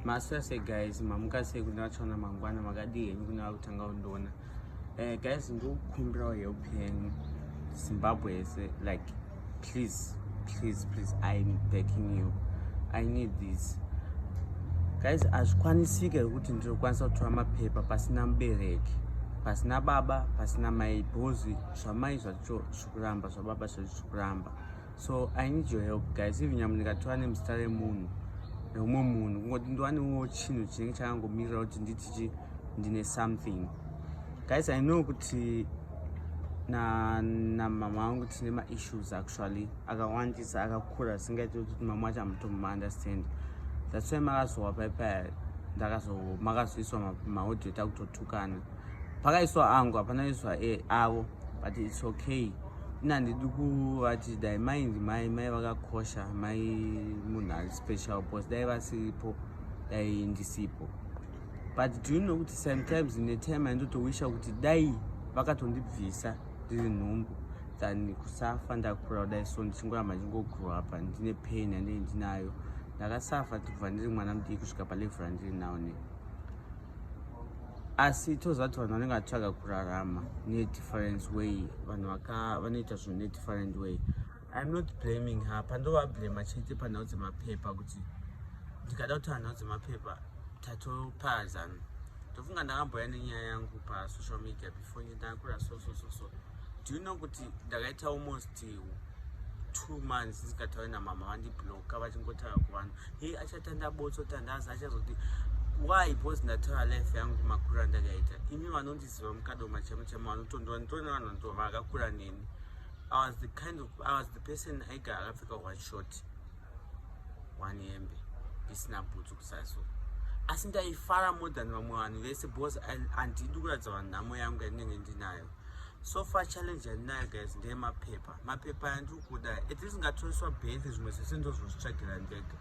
Maswera sei guys, mamuka sei kune vachaona mangwana, makadii henyu kune vakutanga kundiona. Guys, ndikukumbirawo help yenyu Zimbabwe yese. Like, please, please, please, I'm begging you, I need this, guys. Hazvikwanisike kuti ndinokwanisa kutora mapepa pasina mubereki, pasina baba, pasina mai, because zvamai zvacho zvikuramba, zvababa zvacho zvikuramba. So I need your help, guys. Even nyambo ndikatora nemuzita remunhu, reumwe munhu, kungoti ndiwanewo chinhu chinenge chakangomirira kuti nditichi ndine something. Guys, I know kuti namama vangu tine maissues actually akawandisa, akakura asingaiti kuti mama wacho hamutomuunderstand. That's why makazowa paipaya, makazoiswa maaudio takutotukana. Pakaiswa angu, hapana iswa avo, but it's okay. Ina handidi kuvati dai mai ndimai, mai vakakosha, mai munhu ari special, because dai vasipo dai ndisipo. But do you know kuti sometimes netime yandotowisha kuti dai vakatondibvisa ndiri nhumbu than kusafa ndakura kudai? So ndichingoramba ndichingogrow up, ndine pain yandinenge ndinayo. Ndakasafa kubva ndiri mwana mudiki kusvika palevel randiri nawo ne asi toziva kuti vanhu vanenge vachitsvaga kurarama nedifferent way. Vanhu vanoita zvinhu nedifferent way. I'm not blaming her. Pandovablama chete panhau dzemapepa, kuti ndikada kutaura nhau dzemapepa tatoparadzana. Ndofunga ndakamboya nenyaya yangu pasocial media before, ndakura so so so so. Do you know kuti ndakaita almost 2 months ndisingatauri namama? Vandibloka, vachingotaura kuvanhu, "Hei, achatanda botso Tandaza achazoti." Why? Because ndataura life yangu, makuru andakaita. Imi vanondiziva muKadoma chamo chamo, vanotondova, nditori vanhu vakakura neni. I was the person aigara akapfeka one short, one hembe isina bhutsu kusaso, asi ndaifara more than vamwe vanhu vese, because handidi kuratidza vanhu nhamo yangu yandinenge ndinayo. So far challenge yandinayo, guys, ndeyemapepa. Mapepa yandiri kuda, at least ngatoriswa birth, zvimwe zvese ndozvozvitsvagira ndega.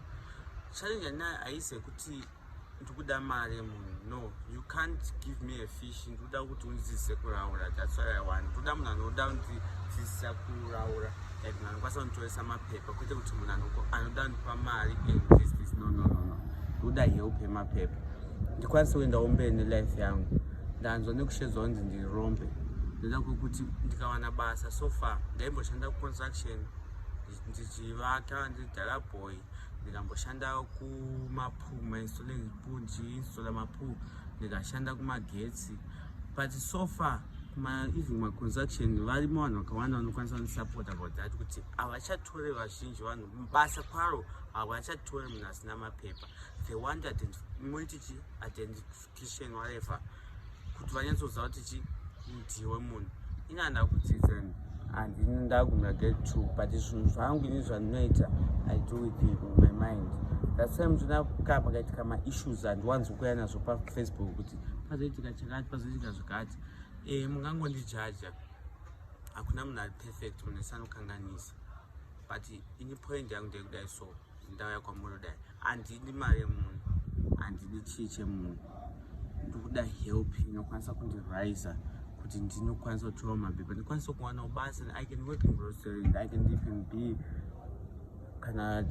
Challenge yandinayo haisi yekuti ndikuda mari yemunhu. No, you can't give me a fish. Ndikuda kuti undidzidzise kuraura. That's what I want. Ndikuda munhu anoda kundidzidzisa kuraura, like munhu anokwanisa kunditoresa mapepa, kwete kuti munhu anoda kundipa mari and this this. No, no, no, no. Ndikuda help yemapepa, ndikwanise kuendawo mberi nelife yangu. Ndanzwa nekushedzwa kunzi ndirombe. Ndoda kuti ndikawana basa. So far ndaimboshanda kuconstruction, ndichivaka, ndiri dhala boy. Ndikamboshanda kumapool, mainstalling pool, ndichiinstalla mapool. Ndikashanda kumagetsi, but so far even maconstruction varimo vanhu vakawanda vanokwanisa kundisupport about that, kuti havachatore vazhinji vanhu basa kwaro, havachatore munhu asina mapepa. They want moiti chi identification, whatever, kuti vanyatsoziva kuti chi ndiwe munhu. Ini handa kudzidza, handini, ndagumira grade 2, but zvinhu zvangu ini zvandinoita, I do with my mind. That's why muchiona ka pakaitika maissues, handiwanzi kuuya nazvo paFacebook kuti pazoitika chakati, pazoitika zvakati. Mungangondijaja, hakuna munhu ari perfect, munhu ese anokanganisa. But ini point yangu ndeyekudai, so ndauya kwamuri kudai, handidi mari yemunhu, handidi chii chemunhu. Ndikuda help inokwanisa kundirisa kuti ndinokwanisa kutora mapepa, ndikwanise kuwanawo basa. I can work in restaurant, I can even be kana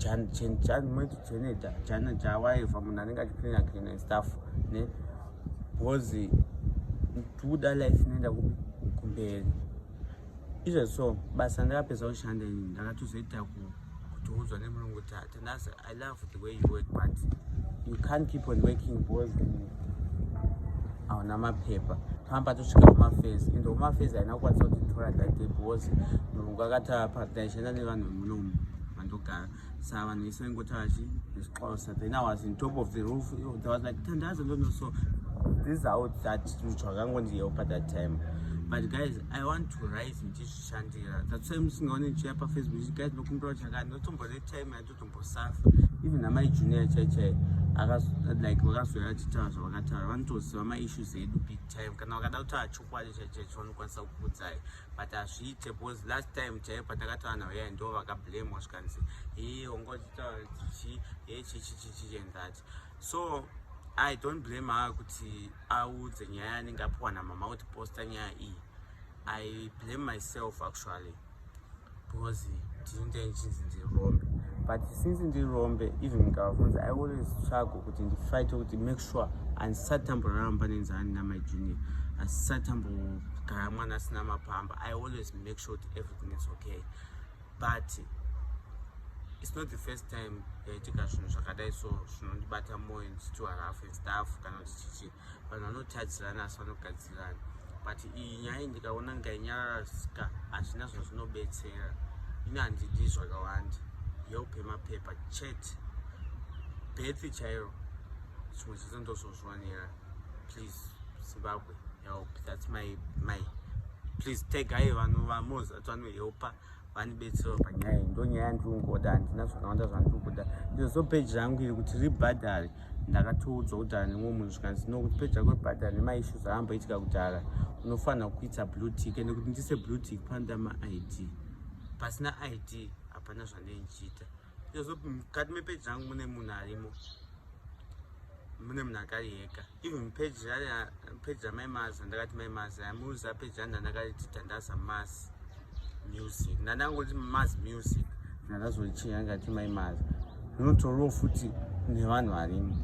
moiti janitor, janitor, whatever, munhu anenge achicleana cleana and stuff ne, because ndikuda life inoenda kumberi. Izvezvo basa ndakapedza kushanda ini, ndakatozoita kutoudzwa nemurungu kuti, "Tandaza, I love the way you work, but you can't keep on working because hauna mapepa." Pamba patosvika Home Affairs, ende Home Affairs haina kukwanisa kutitora that day because murungu akati ndaishanda nevanhu vemunomu vandogara, saka vanhu vese vaingotaura chi nesiXhosa. Then I was in top of the roof. There was like, "Tandaza, ndono." So this is how that zvakangondihelpa that time. But guys, I want to rise ndichizvishandira. That's why musingaoni ndichiuya paFacebook, "Guys, nokumbira chakati." Ndotombone time yatotombosafa. Even namai Junior chai chai, like vakazoya vachitaura zvavakataura, vanotoziva maissues edu big time. Kana vakada kutaura chokwadi chaichaicho, vanokwanisa kukuudzai, but hazviite because last time chaiyo patakataura navo yai, ndo vakablamwa, zvikanzi, "He, wangochitaura chichi, he, chichi chichi," and that. So I don't blame her kuti audze nyaya yanenge apiwa namama kuti posta nyaya iyi. I blame myself actually, because ndini ndichinzi ndirombe. But since ndiri rombe, even ndikavabvunza, I always struggle kuti ndifight kuti make sure handisati tamboraramba nenzara namai Junior, handisati tambogara mwana asina mapamba. I always make sure kuti everything is okay. But it's not the first time yaitika zvinhu zvakadai, so zvinondibata mwoyo ndichitiwa rough and stuff kana kuti chichi. Vanhu vanotadzirana asi vanogadzirana, but iyi nyaya ndikaona ngainyararasika, hazvina zvazvinobetsera. Ini handidi zvakawanda, help yemapepa chete, birth chairo, zvimwe zvese ndozvozviwanira. Please, Zimbabwe, help. That's my please. Tegai vanhu vamoziva kuti vanohelpa, vanibetserawo panyaya iyi. Ndo nyaya yandiri kungoda, handina zvakawanda zvandiri kuda. Ndizo peji rangu iri kuti ribhadhare, ndakatoudzwa kudhara nemumwe munhu, zvikanzi no, kuti peji rako ribhadhare nemaissues aamboitika kudhara, unofanira kuita blue tick. Ende kuti ndise blue tick panoda maID, pasina ID hapana zvandei ndichiita. Izvo mukati mepeji rangu mune munhu arimo, mune munhu akariheka. Even peji ramai Mazi, ndakati mai Mazi amuza peji randa ndakariti Tandaza Mas Music, ndandangoti Mas Music, ndandazorichinja ngati mai Mazi, rinotoriwo futi nevanhu varimo.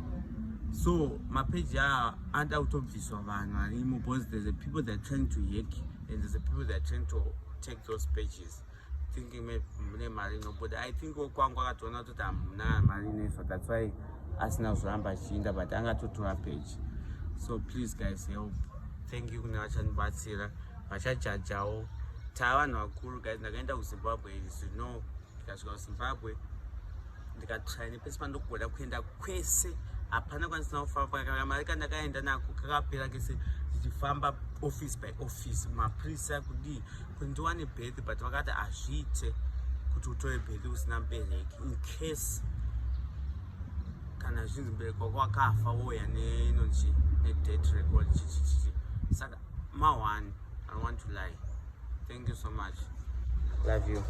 So mapeji aya anoda kutobviswa vanhu varimo, because there's a people that are trying to hack and there's a people that are trying to take those pages, thinking mune mari inobuda. I think kwangu akatoona kuti hamuna mari inoiswa, that's why asina kuzoramba achiinda, but angatotora page. So please guys, help. Thank you kune vachandibatsira, vachajajawo. Taa vanhu vakuru guys. Ndakaenda kuZimbabwe zvino, ndikasvika kuZimbabwe, ndikatry nepese pandogona kuenda kwese, hapana kwandisina kufamba. Kamari kandakaenda nako kakapera kese, ndichifamba office by office, mapurisa, kudii, kuti ndiwane birth. But vakati hazviite kuti utore birth usina mubereki, in case kana zvinzi mubereki wako wakafa, woya nenonzi nedeath record, chichichichi. Saka ma1, I don't want to lie. Thank you so much, love you.